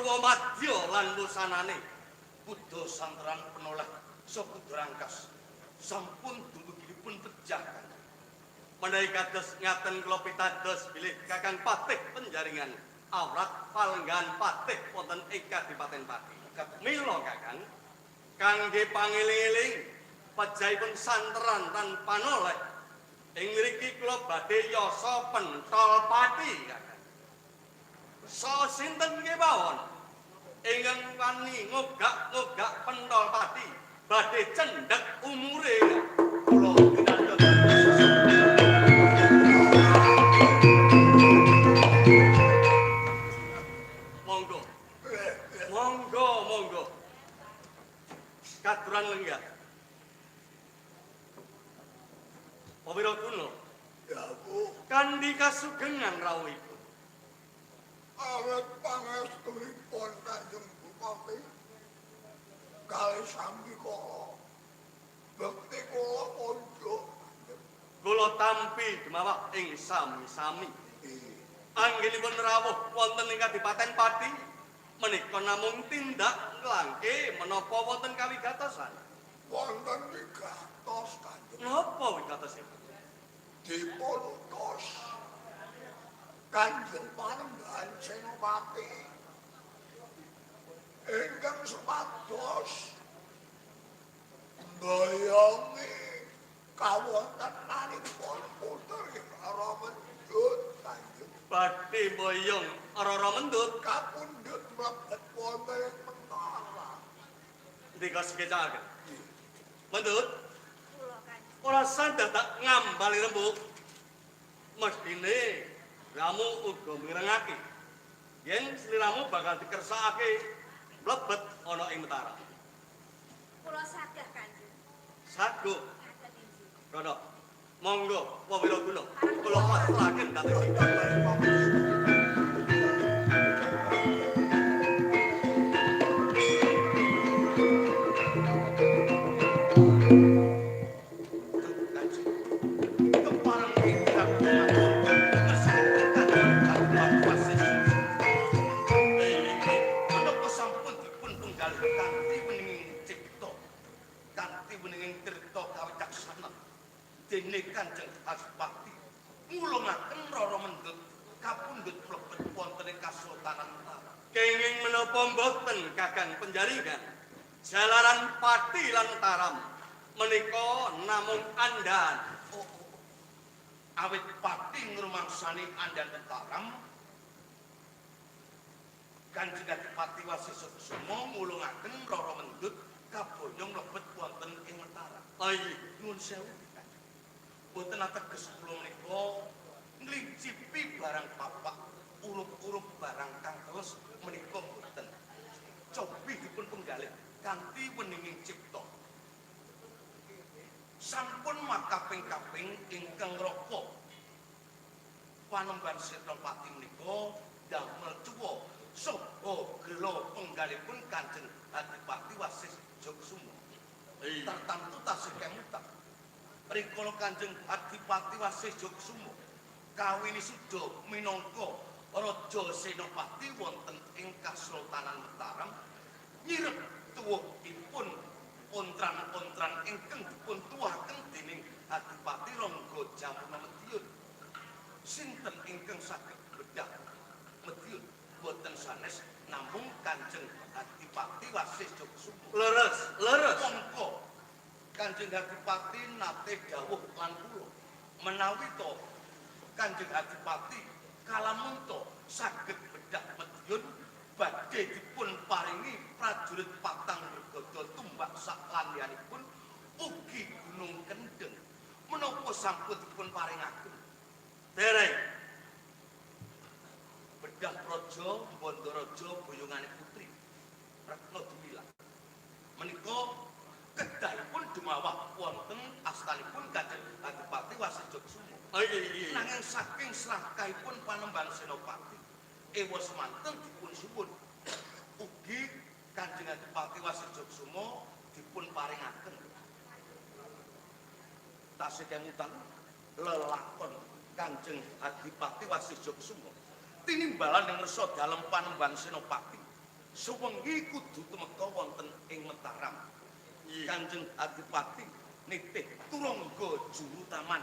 purwa madya lan wusanane. Kuda santeran penoleh saha kuda rangkas sampun dumugipun pejah Kanjeng. Menawi kados ngaten kula pitados bilih Kakang Patih Penjaringan awrat palenggahan patih wonten ing Kadipaten Pati. Mila Kakang, kangge pangeling-eling pejahipun santeran lan panoleh ing mriki kula badhe yasa pentol pati Kakang. So sinten kemawon ingkang wani ngogak-ngogak pentol pati badhe cendhek umure kula kinanten. Monggo. Monggo, monggo. Katuran lenggah. Pawiraguna. Ya, Bu. Kandhi kasugengan rawuhipun. Awet pangestunipun Kanjeng Bupati kalih sami kala bekti kula konjuk. Kula tampi gemawah ing sami-sami. Anggenipun rawuh wonten ing Kadipaten Pati menika namung tindak nglangke menapa wonten kawigatosan. Wonten wigatos Kanjeng. Napa wigatosipun? Dipun utus Kanjeng Panembahan Senopati ingkang supados mboyongi kawontenanipun putri Rara Mendut Kanjeng. Badhe mboyong Rara Mendut kapundhut mlebet wonten ing Mentara. Ndika sekecakaken. Mendut, Kula Kanjeng. Ora sandah tak ngambali rembug. Mestine ramu uga mirengake yen sliramu bakal dikersakake mlebet ana ing Mentara. Kula sagah Kanjeng. Saguh. Ngaten inggih. Rono. Monggo Wawiraguna kula aturaken dhateng sing. Dene Kanjeng Adipati ngulungaken Rara Mendut kapundhut mlebet wonten ing Kasultanan Mataram. Kenging menapa mboten Kakang Penjaringan? Jalaran Pati lan Mataram menika namung andhan. Oh, oh. Awit Pati ngrumangsani andhan Mataram, Kanjeng Adipati Wasesa Kusuma ngulungaken Rara Mendut kaboyong mlebet wonten ing Mataram. Ayi, nuwun sewu. Boten ateges kula menika nglincipi barang papak, urup-urup barang kang teles menika boten. Cobi dipun penggalih kanthi weninging cipta. Sampun makaping-kaping ingkang ngroko Panembahan Senopati menika damel cuwa saha gela penggalipun Kanjeng Adipati Wasis Jogsumo. Tartamtu tasih kemutan. Rikala Kanjeng Adipati Wasis Jogsumo kawini suda minangka Raja Senopati wonten ing Kasultanan Mataram nyirep tuwuhipun ontran-ontran ingkang dipun tuwahaken dening Adipati Rangga Jamuna Madiun. Sinten ingkang saged bedah Madiun boten sanes namung Kanjeng Adipati Wasis Jogsumo. Leres, leres. Mongko Kanjeng Adipati nate dawuh lan kula menawi to Kanjeng Adipati kalamunta saged bedah Madiun badhe dipun paringi prajurit patang bergada tumbak saklandianipun ugi Gunung Kendeng. Menapa sampun dipun paringaken? Dereng. Bedah praja Bandaraja boyongane putri Retna Dumilah menika kedahipun dumawah wonten astanipun Kanjeng Adipati Wasis Jogsumo. Oh, iya. Nanging saking srakahipun Panembahan Senopati ewa semanten dipun suwun ugi Kanjeng Adipati Wasis Jogsumo dipun paringaken. Tasih kemutan lelakon Kanjeng Adipati Wasis Jogsumo tinimbalan ing resa dalem Panembahan Senopati. Suwengi kudu tumeka wonten ing Mataram. Kanjeng Adipati nitih turangga juru taman.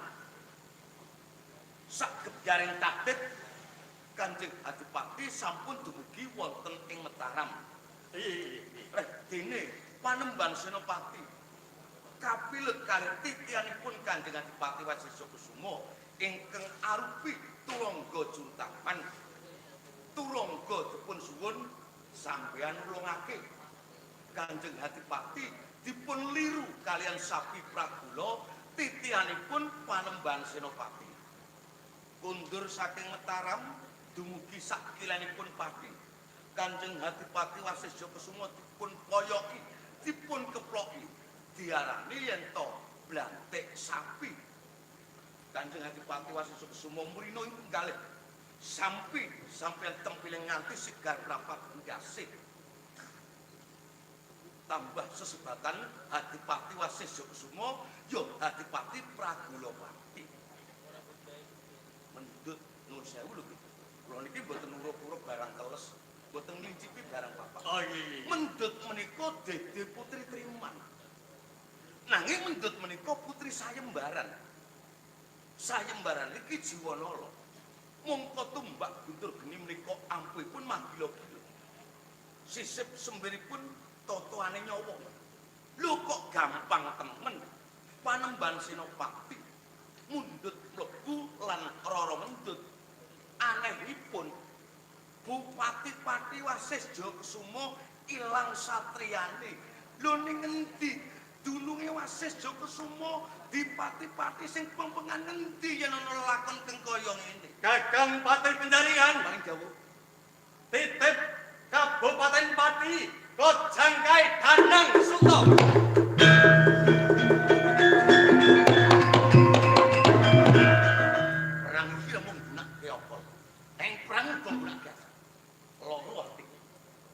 Sagebyaring takdir Kanjeng Adipati sampun dumugi wonten ing Mataram. Iya. Reh dene Panembahan Senopati kapilut kalih titihanipun Kanjeng Adipati Wasesa Kusuma ingkang arupi turangga juru taman. Turangga dipun suwun sampeyan nulungake. Kanjeng Adipati dipun liru kalian sapi Pragula titihanipun Panembahan Senopati. Kundur saking Mataram dumugi sakilanipun Pati. Kanjeng Adipati Wasesa Kusuma dipun poyoki, dipun keploki, diarani yen to blantik sapi. Kanjeng Adipati Wasesa Kusuma mrina ing galih sampi sampeyan tempiling nganti sigar prapat ndase. Tambah sesebatan Adipati Wasesa Kusuma ya Adipati Pragulapati. Mendut nuwun sewu lho. Kula niki mboten urup-urup barang teles, mboten nglincipi barang papak. Oh iya. Mendut menika Dede Putri Triman. Nanging mendut menika putri sayembaran. Sayembaran iki Jiwanala. Mongko tumbak guntur geni menika ampuhipun magila-gila. Sisip sembiripun totoane nyawa. Lho kok gampang temen Panembahan Senopati mundhut mlebu lan Rara Mendut. Anehipun Bupati Pati Wasesja Kusuma ilang satriyane. Lho ning ngendi dununge Wasesja Kusuma dipati-pati sing pempengan ngendi yen ana lakon kang kaya ngene. Kakang Patih Penjaringan Paling jauh titip Kabupaten Pati Kojangkai Danang Suto. Perang iki lho mung gunake apa? Eng perang uga nggunakake asal. Loro ati.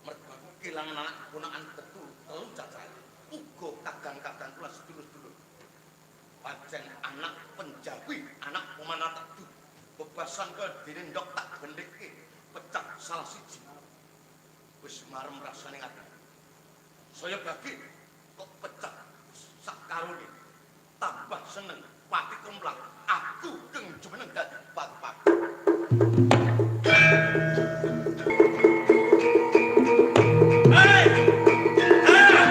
Mergo aku kelangan anak ponakan betul telu cacahe. Uga kadang-kadang kula sedulur-sedulur. Pancen anak Penjawi, anak pemanah teduh. Bebasan kaya dene ndok tak bendhekke, pecah salah siji. Wis marem rasane ati. Saya bagi kok pecah sak karone. Tambah seneng pati kemplang. Aku keng jumeneng dadi bupati. Hei! Ah!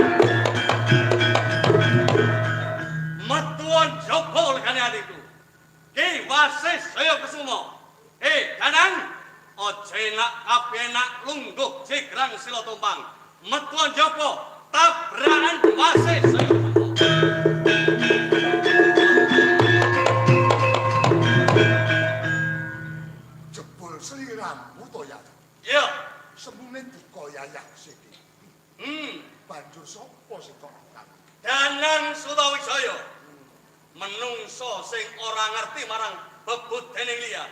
Metuon jaba legane atiku. Ki Wasis Jaya Kusuma. Eh, Danang, aja enak kabeh enak lungguh jegrang sila tumpang. Metuon jaba tabrakan Wasis Jaya Kusuma. Jebul sliramu to ya. Iya. Semune duka yayah siki. Banjur sapa sing kok angkat? Danang Sutawijaya. Menungso sing ora ngerti marang bebut dening liya.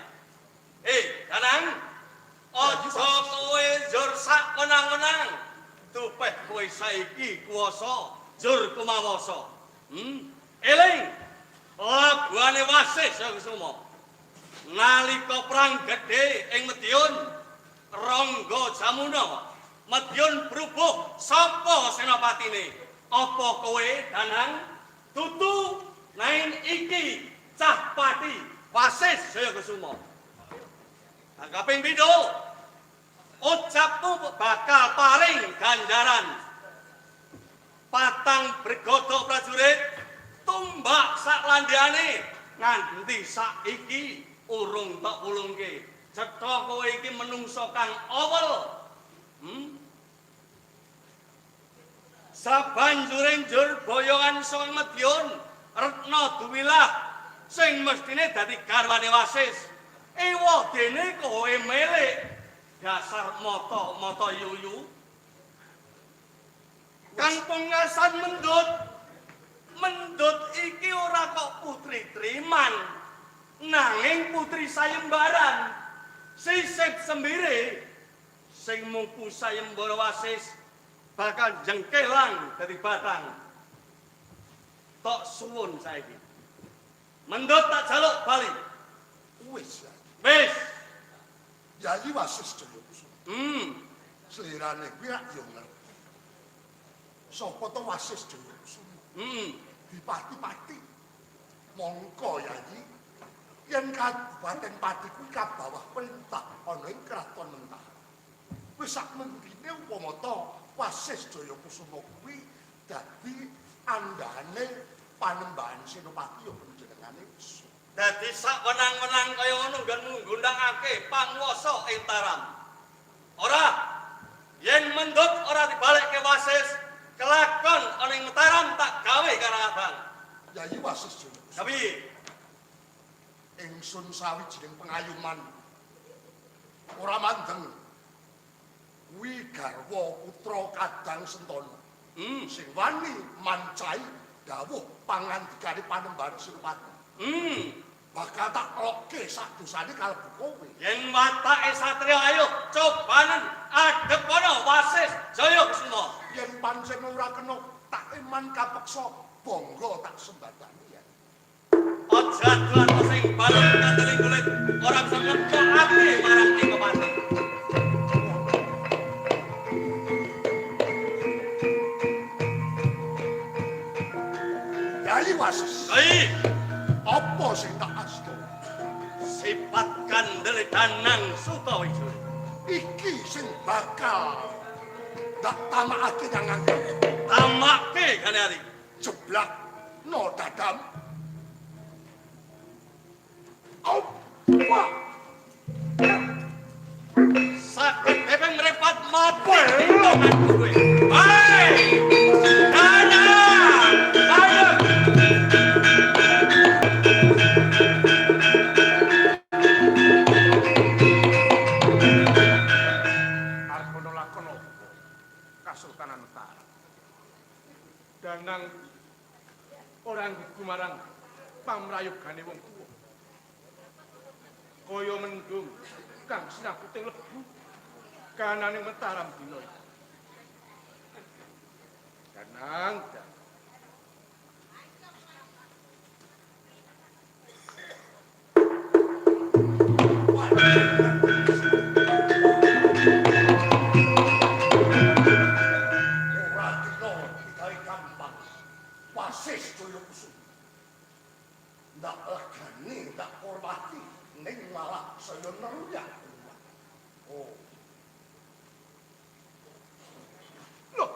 Eh, Danang, aja kowe njur sak wenang-wenang. Tupeh kowe saiki kuwasa njur kumawasa. Eling labuhane Wasis Kusuma. Nalika perang gedhe ing Madiun, Rangga Jamuna, Madiun brubuh sapa senopatine? Apa kowe Danang? Tutu nain iki cah pati Wasis Jaya Kusuma. Kang kaping pindho, ucapmu bakal paring ganjaran. Patang bregodo prajurit tumbak sak landhane nganti saiki urung tok wulungke. Cetha kowe iki menungso kang awel. Sabanjure njur boyongan saka Madiun, Retna Duwilah sing mestine dadi garwane Wasis. Ewa dene kowe melik dasar mata-mata yuyu. Kang pengasan Mendut. Mendut iki ora kok putri Triman, nanging putri sayembaran. Sisip sembire sing mungku sayembara Wasis bakal jengkelang dadi batang. Tok suwun saiki. Mendut tak jaluk bali. Wis ya. Wis. Yayi Wasis Jaya Kusuma. Slirane kuwi rak yo ngerti. Sapa to Wasis Jayakusuma? Dipati-pati. Mongko Yayi, yen Kabupaten Pati kuwi kabawah perintah ana ing Kraton Mentaram. Wis sak mungkine upama ta Wasis Jayakusuma kuwi dadi andhane Panembahan Senopati ya panjenengane wis. Dadi sak wenang-wenang kaya ngono nggonmu ngundangake panguwasa ing Taram. Ora, yen mendut ora dibalekke Wasis, kelakon ana ing Mataram tak gawe karang abang. Yayi Wasis Jayakusuma. Tapi Ingsun sawijining pengayuman ora mandeng kuwi garwa putra Kadang Sentana sing wani mancai dawuh pangandikane Panembahan Senopati. Bakal tak lokke sak dosane kalebu kowe. Yen watake satriya ayo cobanen adhepana Wasis Jayakusuma. Yen pancen ora kena tak eman kapeksa bangga tak sembadani ya. Aja dolan sing balung kandeling kulit ora bisa ngetokake marang ing pati. Yayi Wasis. Hei, apa sing tak asta? Sifat kandele Danang Sutawijaya. Iki sing bakal tak tamakake nyang angger. Tamake gane ati. Jeblak no dadam. Apa? Sakit bebeng mrepat mati tanganku kowe. Hei! Danang! Ayo! Arkono lakon apa? Kasultanan Mataram. Danang ora nggugu marang pamrayogane wong tuwa. Kaya mendung kang sinakuting lebu kanane Mataram dina iki. Danang, Danang. Ora dina digawe gampang. Wasis Jayakusuma. Ndak legane, ndak hormati, ning malah saya neruyak. Oh. Loh.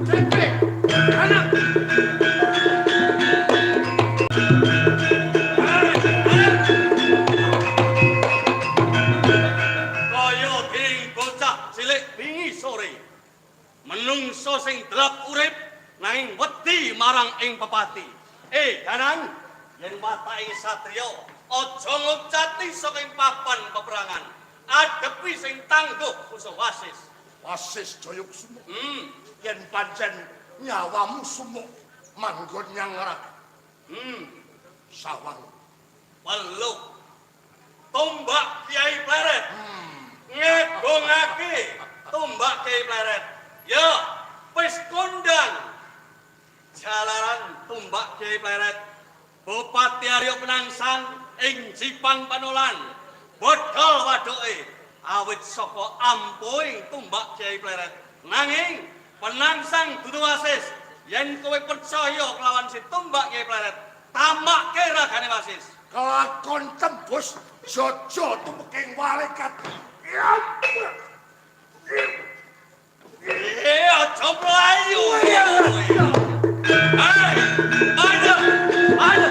Cepe. Danang. Kaya dening bocah cilik wingi sore. Menungso sing delap urip nanging wedi marang ing pepati. Danang, yen watake satriya aja ngucati saking papan peperangan. Adepi sing tangguh musuh Wasis. Wasis Jayakusuma. Yen pancen nyawamu sumuk manggon nyang neraka. Sawang. Peluk. Tombak Kiai Pleret. Ngegongake tombak Kiai Pleret. Ya, wis kondang. Jalaran tombak Kiai Pleret. Bupati Arya Penangsang ing Jipang Panolan. Bodhol waduke awit saka ampuhing tombak Kiai Pleret. Nanging Penangsang dudu Wasis. Yen kowe percaya kelawan si tombak Kiai Pleret, tamakke ragane Wasis. Kelakon tembus jojo tumeking malaikat. Aja mlayu. Hai, ayo, ayo.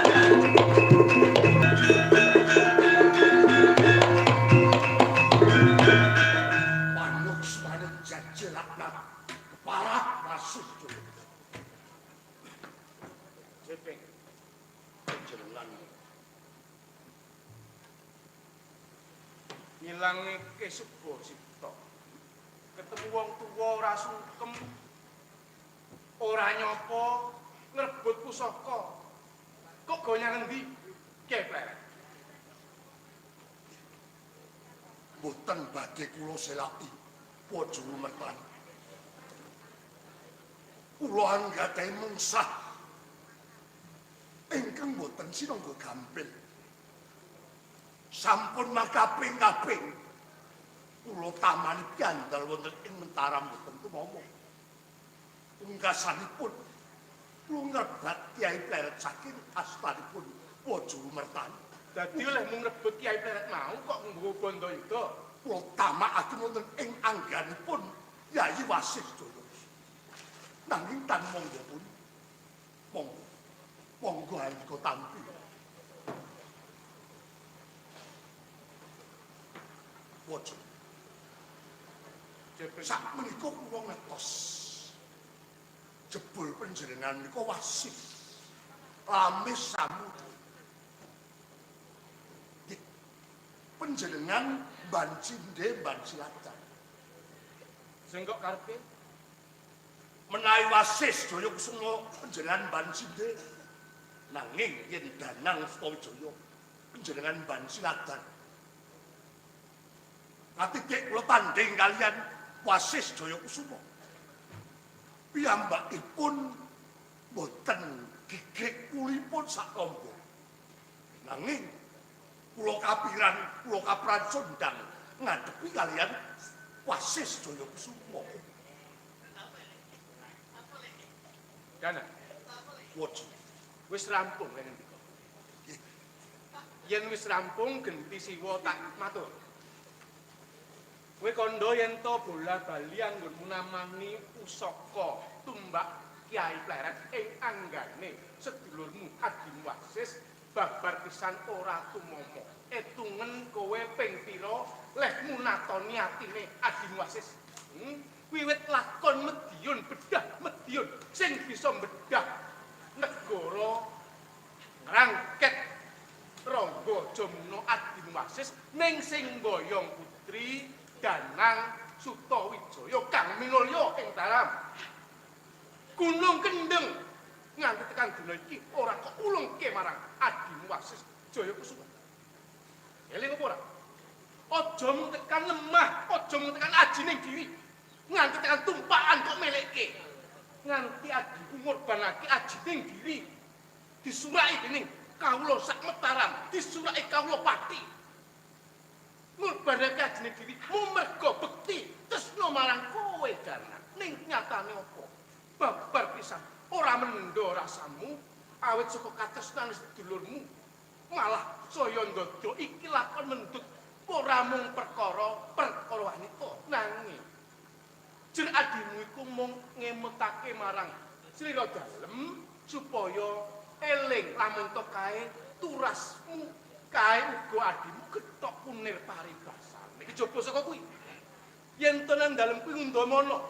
Panuksmane jajil laknat keparah Wasis Jayakusuma. Cepe. Panjenengan Ngilangi kesubo sita. Ketemu wong tuwa ora sungkem, ora nyopo, ngrebut pusaka. Kok goyang endi? Kiai Pleret. Mboten badhe kula selaki Pojuru Mertani. Kula anggadhahi mungsah ingkang mboten sinangga gampil. Sampun makaping-kaping Kula tamani piandal wonten ing Mentaram boten tumama. Pungkasanipun kula ngrebat Kyai Pleret saking astanipun Wajurumertani. Dadi oleh mung ngrebut Kyai Pleret mau kok nggawa Bandayuda. Kula tamakaken wonten ing angganipun Yayi Wasisjaya. Nanging tan monggo pun. Monggo. Monggo andika tampi. Waja. Sak menika kula ngertos. Jebul panjenengan menika wasif. Lamis samudra. Nggih. Panjenengan bancinde bancilacan. Sing kok karepe? Menawi Wasis Jaya Kusuma panjenengan bancinde. Nanging yen Danang Sutawijaya panjenengan banciladan. Katitik kula tanding kalian Wasis Jaya Kusuma. Piyambakipun boten gigik kulipun sak lombo. Nanging kula kapiran, kula kapran sondang ngadepi kalian Wasis Jaya Kusuma. Danang, Waji. Wis rampung lek ngendika. Yen wis rampung genti siwa tak matur. Kowe kandha yen to bola-bali anggonmu namani pusaka tumbak Kyai Pleret ing anggane sedulurmu Adimu Wasis babar pisan ora tumama. Etungen kowe ping pira lehmu natoni atine Adimu Wasis. Wiwit lakon Mediun bedah Mediun sing bisa bedah negara ngrangket Rangga Jamuna Adimu Wasis ning sing mboyong putri Danang Sutawijaya kang minulya ing Taram. Gunung Kendeng nganti tekan dina iki ora kok ulungke marang Adimu Wasis Jaya Kusuma. Eling apa ora? Aja mung tekan lemah, aja mung tekan ajining diri. Nganti tekan tumpakan kok melekke. Nganti adiku ngorbanake ajining diri. Disuraki dening kawula sak Mataram, disuraki kawula Pati. Ngorbanake ajining diri mung merga bekti tresna marang kowe Danang. Ning nyatane apa? Babar pisan ora mendho rasamu awit saka katresnan sedulurmu. Malah saya ndodok iki lakon mendut ora mung perkara perkara wanita nanging jer adimu iku mung ngemutake marang slira dalem supaya eling lamun to kae turasmu kae uga adimu gethok kunir paribasane. Kejaba saka kuwi yen to nang dalem kuwi ngundamana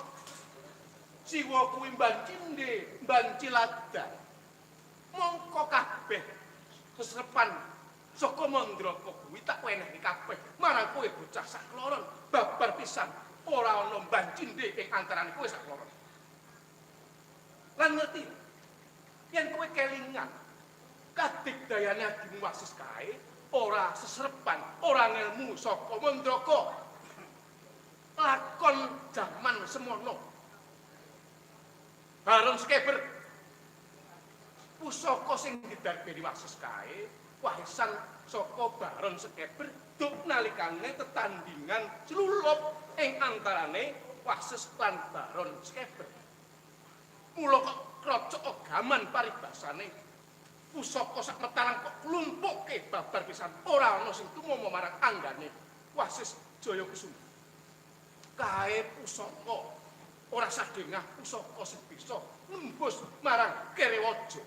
siwa kuwi mbancinde mbanciladan mongko kabeh sesrepan saka Mandraka kuwi tak wenehke kabeh marang kowe bocah sakloron babar pisan ora ana mbancinde ing antarane kowe sakloron. Lan ngerti yen kowe kelingan kadigdayane Adimu Wasis kae ora sesrepan ora ngelmu saka Mandraka lakon jaman semono Baron Skeber pusaka sing didarbeni Wasis kae warisan saka Baron Skeber duk nalikane tetandingan slulup ing antarane Wasis lan Baron Skeber. Mula kok krocok ogaman paribasane pusaka sak Mataram kok klumpukke babar pisan ora ana sing tumama marang anggane Wasis Jaya Kusuma. Kae pusaka ora sadengah pusaka sing bisa nembus marang Kerewaja.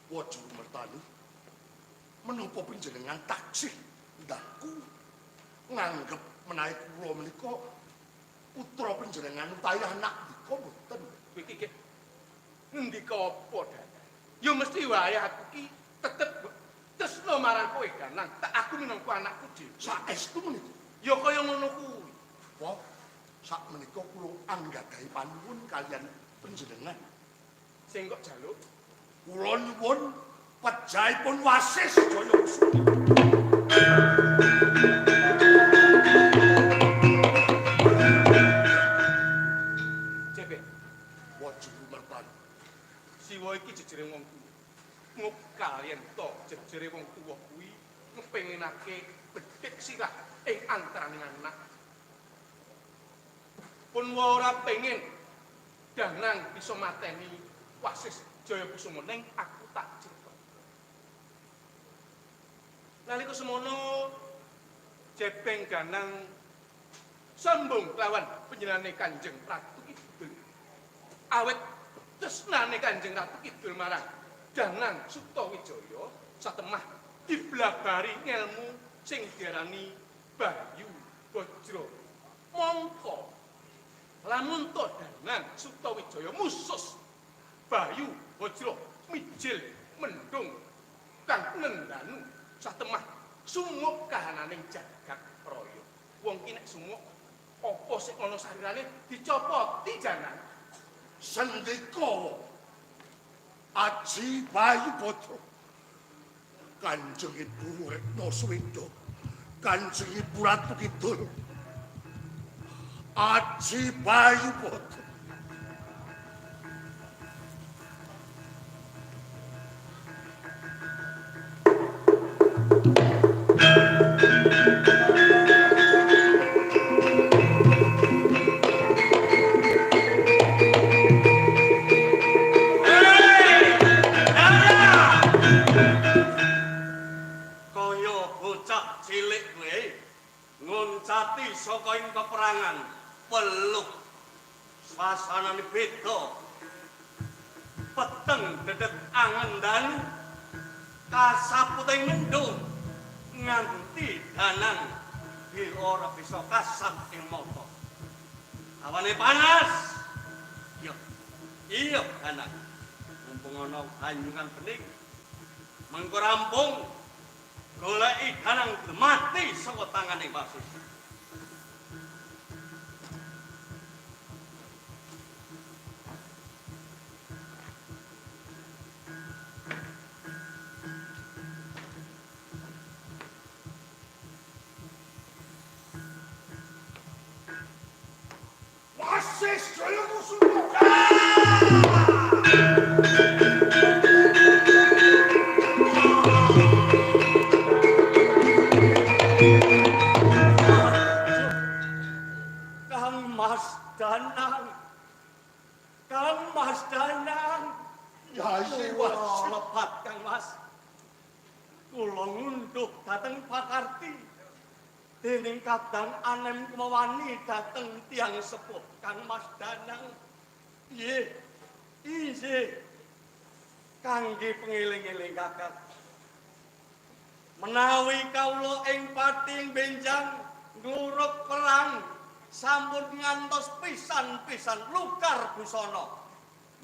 Wajurumertani, menapa panjenengan taksih ndahku nganggep menawi kula menika putra panjenengan utawi anak ndika mboten? Kowe iki ngendika apa, Danang? Ya mesti wae aku ki tetep tresna marang kowe, Danang. Tak aku minangka anakku dhewe. Saestu menika? Ya kaya ngono kuwi. Wah, sak menika kula anggadhahi panuwun kalian panjenengan. Sing kok jaluk? Kula nyuwun pejahipun Wasis Jaya Kusuma. Cebek. Wajurumertani. Siwa iki jejere wong tuwa. Mukal yen to jejere wong tuwa kuwi ngepenginake bedhik sirah ing antaraning anak. Pun ora pengin Danang bisa mateni Wasis Jayakusuma ning aku tak crita. Nalika semono Jebeng Ganang sombong kelawan panjenengane Kanjeng Ratu Kidul. Awit tresnane Kanjeng Ratu Kidul marang Danang Sutawijaya satemah diblabari ngelmu sing diarani Bayu Bajra. Mongko lamun to Danang Sutawijaya musus Bayu Bajra mijil mendung kang nendanu satemah sumuk kahananing jagat raya. Wong ki nek sumuk apa sing ana sarirane dicopoti janan. Sendika Aji Bayu Bajra. Kanjeng Ibu Retno Suwenda, Kanjeng Ibu Ratu Kidul. Aji Bayu Bajra. Kaya bocah cilik kuwi nguncati saka ing peperangan peluk suasanane beda peteng dedet angen dalu kasaputing mendung nganti Danang bi ora bisa kasat ing mata. Awane panas. Iya. Iya Danang. Mumpung ana banyu kang bening mengko rampung goleki Danang mati saka tangane Wasis. Wasis Jayakusuma. Kang Mas Danang. Kang Mas Danang. Yayi Kula Wasis. lepat Kang Mas. Kula ngunduh dhateng Pakarti. Dening kadang anem kumawani dhateng tiyang sepuh Kang Mas Danang. Nggih. Inggih. Kangge pengeling-eling kakak. Menawi kawula ing pati benjang ngluruk perang sampun ngantos pisan-pisan lukar busana.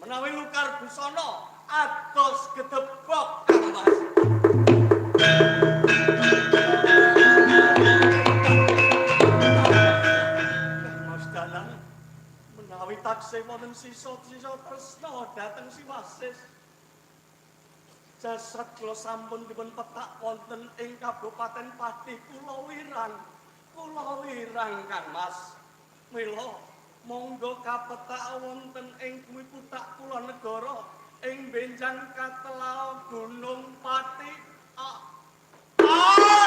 Menawi lukar busana ados gedebok Kang Mas. Kang Mas Danang menawi taksih wonten sisa-sisa tresna dhateng Si Wasis. Jasad kula sampun dipun petak wonten ing Kabupaten Pati Kula Wirang. Kula Wirang Kang Mas. Mila monggo kapetak wonten ing bumi putak kula negara ing benjang katelah Gunung Pati. Ah. Ah!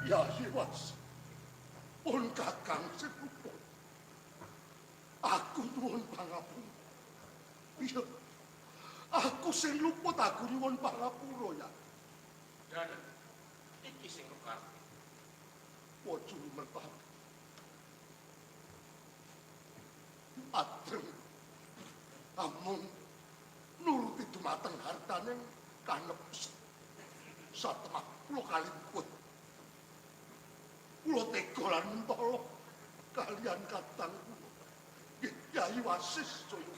Yayi Wasis. Pun kakang sing luput. Aku nyuwun pangapura. Iya. Aku sing luput aku nyuwun pangapura ya. Danang iki sing kekarep. Waca merpati. Adreng amung nuruti dumateng hartaning kanep satemah kula kalimput. Kula tega lan mentala kalian kadang kula. Nggih Yayi Wasis Jaya.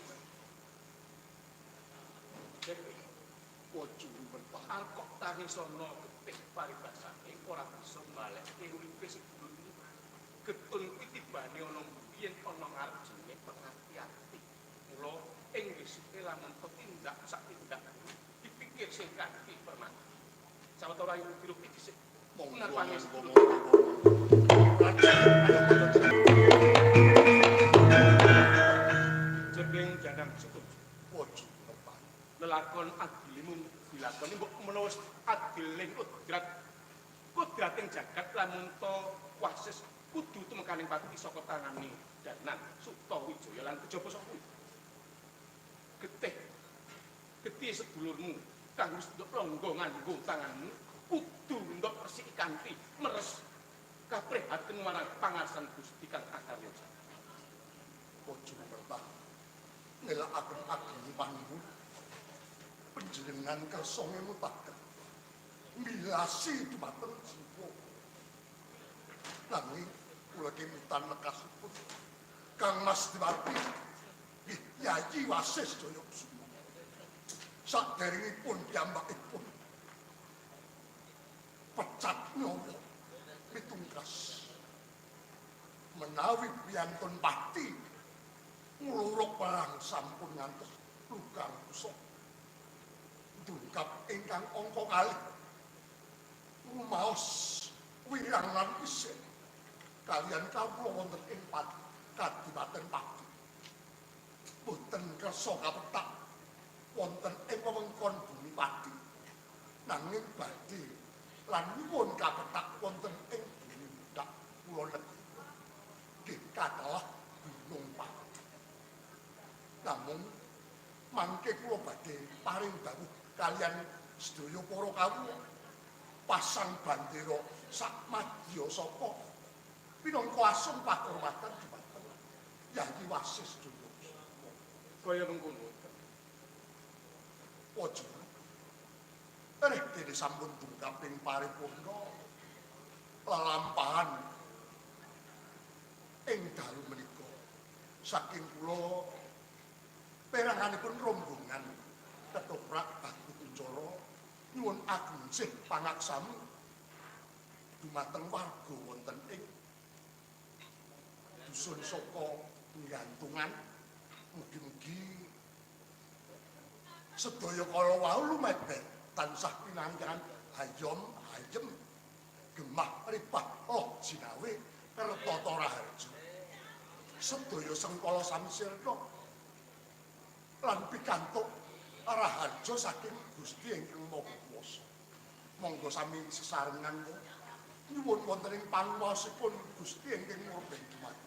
Waca merpati. Arep kok tangisana getih paribasane ora bisa balekke uripe sedulurmu. Getun kuwi tibane ana biyen ana ngarep jenenge pengati-ati. Mula ing wisike lamun tindak sak tindak dipikir sing kanthi permati. Sawetara ayo dirupi dhisik. Monggo Menawi monggo monggo. Ayo Jebeng Danang Sutawijaya. Pusakaning Pati saka tangane Danang Sutawijaya lan kejaba saka kuwi. Getih. Getih sedulurmu kang wis nduk longgo nganggo tanganmu kudu nduk resiki kanthi meres kaprihatin marang pangarsan Gusti kang akarya. Aja mertah ngelakaken ageng panuwun panjenengan kersa ngemutaken milasi dumateng jiwa. Nanging kula kemutan lekasipun Kang Mas Diwarti nggih Yayi Wasis Jaya Kusuma. Saderengipun piyambakipun pecat nyawa mitungkas menawi priyantun Pati ngluruk perang sampun ngantos lugang kusuk dungkap ingkang angka kalih rumaos wirang lan isih kaliyan kawula wonten ing Kadipaten Pati boten kersa kapetak wonten ing wewengkon bumi Pati nanging badhe lan nyuwun kapetak wonten ing bumi Budak kula negara nggih katalah Gunung Pati. Namung mangke kula badhe paring dawuh kaliyan sedaya para kawula pasang bandera sak madya saka pinangka asung pakurmatan dumateng Yayi Wasis Jaya Kusuma. Kaya mengkono. Aja. Reh dene sampun dungkap ing paripurna lelampahan ing dalu menika saking kula peranganipun rombongan ketoprak Bakti Kuncara nyuwun agungsih pangaksami dumateng warga wonten ing dusun Saka Nggantungan. Mugi-mugi sedaya kala wau lumeber tansah pinanggan hayom hayem gemah ripah loh jinawe kertata raharja. Sedaya sengkala sami sirna lan pikantuk raharja saking Gusti ingkang Maha Kuwasa. Monggo sami sesarengan nyuwun wonten ing panguwasipun Gusti ingkang murbeng dumadi.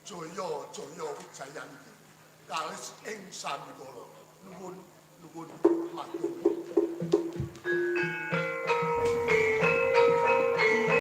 Jaya jaya wijayanti kalis ing samikala. Nuwun nuwun matur.